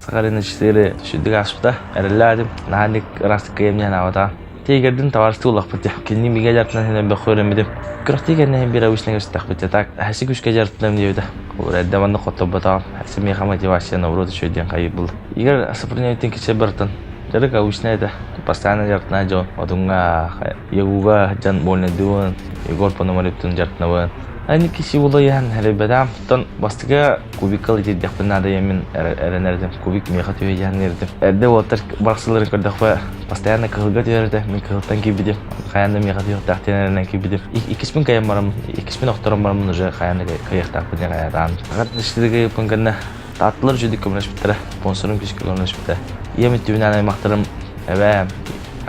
Сахалина 4 сүрдүк ааспыта. Эрэллээтим. Наһаа ыраастык кыайым аабата. Тиэгэрдин товарыстыы улахпыт. Кинини бигэ дьартынан хинэн бөххө үөрэммитим. Күрэхтии кэннэ бир обычно көрсүтэхпит. Так, хәси күшкэ дьартынан диэбитэ. Ол эрдэ манна хотторботоҕум. Хәси миэхэ мотивация наоборот үчүгэй диэн хайыы был. Игорь Сапрыневтин киче бартан. Дьарык обычно это. Постоянно дьартына дьон. Одунга, Егуга дьан больнайдыбын. Егор Пономаревтын дьартынабын. Ани киси улайан хэрибэтам. Тон бастыга кубикал итирдэхпин наада мин эрэнэрдим. Кубик миэхэ түһэ эрдим. Эрдэ уолаттар барсыларын көрдөхпө постоянно кыһылга түһэрдэ. Мин кыһылтан киирбитим. Хайаан да миэхэ түһүөхтээх диэн эрэнэн киирбитим. Иккиспин кайан барам, иккиспин охторон бараммын уже хайаан да кайыахтаахпын диэн хайаатаан. Хат иштиги кэннэ тааттылар үчүгдүк көмөлөспүттэрэ. Спонсорум күүскэ көмөлөспүтэ. Ийэм өттүбүнэн аймахтарым эбээм,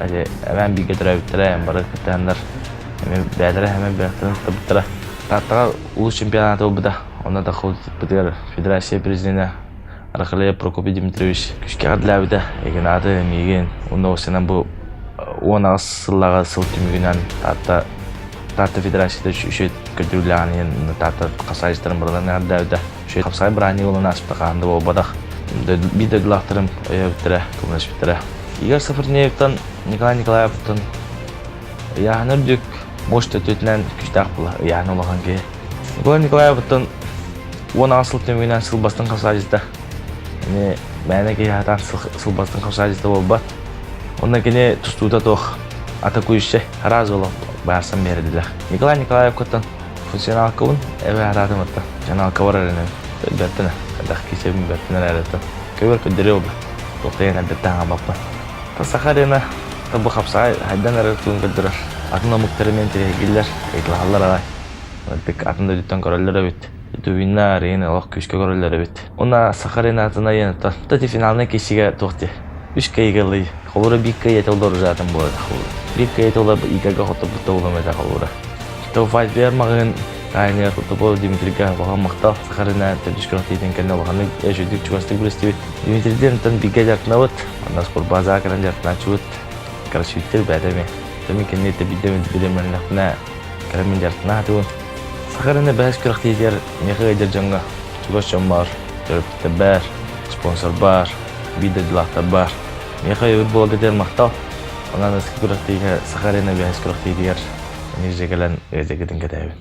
эбээм бииргэ төрөөбүттэрэ, бары кыттыһаннар эмэ бэйэлэрэ эмэ бэйэхтэрин туттарбыттара. Тааттаҕа улуус чемпионата буолбута. Онно таххыбытыгар Федерация президенэ Арахалеев Прокопий Дмитриевич күүскэ эҕэрдэлээбитэ. Игнаты, миигин уонна уопсайынан бу 18 сыллааҕы сыл түмүгүнэн Таатта Таатта Федерацията үчүгэй көрдөрүүлээҕин иһин Таатта хапсаайдьыттарын барыларын эҕэрдэлээбитэ. Үчүгэй хапсаай бырааһынньыга буолан ааспыта хаһан да буолбатах. Биир дойдулаахтарым өйөөбүттэрэ, көмөлөспүттэрэ. Игорь Сафарнеевтан, Николай Николаевтан ыйааһын үрдүк, муус төттүтүнэн күүстээх буола ыйааһын улахан киһи. Николай Николаевыттан 18 сыл түмүгүнэн сылбастан хапсаайдьыта. Ини мээнэ киһи сатаан сылбастан хапсаайдьыта буолбат. Онно кини тустуута туох атакующай араас буола баарсан биэрдилэр. Николай Николаевкаттан функционалкабын эбэ хатаатым атта. Функционалка бар эрэнэбин. Бэртэн элбэх киисэбин бэртэн эрээрэттэн. Көбөр көддөрүө буолла. Туохтайан эрдэттэн хаамаппын. Саха арена бу хапсаҕай хайдан эрэр тугун көрдөрөр. Атын омуктары мен тирэһигиллэр, ыйыталаһаллар аҕай. Ытык атын дойдуттан көрөллөр эбит. Дубина арена олох күүскэ көрөллөр эбит. Уна Саха аренатын айаныттан. Тати финалнай киһигэ туох дии. Үс кыйыгылый. Холура биир кыйы олор ужаатын буолар холура. Биир кыйы олор игага хотобута улам этэ холура. Тофайдер маҕын Таайныгар Кутупов Дмитрийга улахан махтал. Саха арена төрдүс күрэхтэһиитин кэннэ улаханнык үчүгдүк чугастык билистибит. Дмитрийдиин онтон бииргэ дьарыктанабыт. Онно спортбазаҕа кэлэн дьарыктанааччыбыт. Карасюттер бэйэтэ эмиэ. Мин кинини биирдэ билиммэннэхпинэ кэлэн мин дьарыктана сатыыбын. Саха арена бэһис күрэхтэһиитигэр миэхэ ыалдьар дьоҥҥо чугас дьон баар, төрөппүттэр баар, спонсор баар, биир дойдулаахтар баар. Миэхэ өйөбүл буоларга диэн махтал. Онон күрэхтэһиигэ Саха арена бэһис күрэхтэһиитигэр эмиэ дьэ кэлэн ыалдьаргытын кэтэһэбин.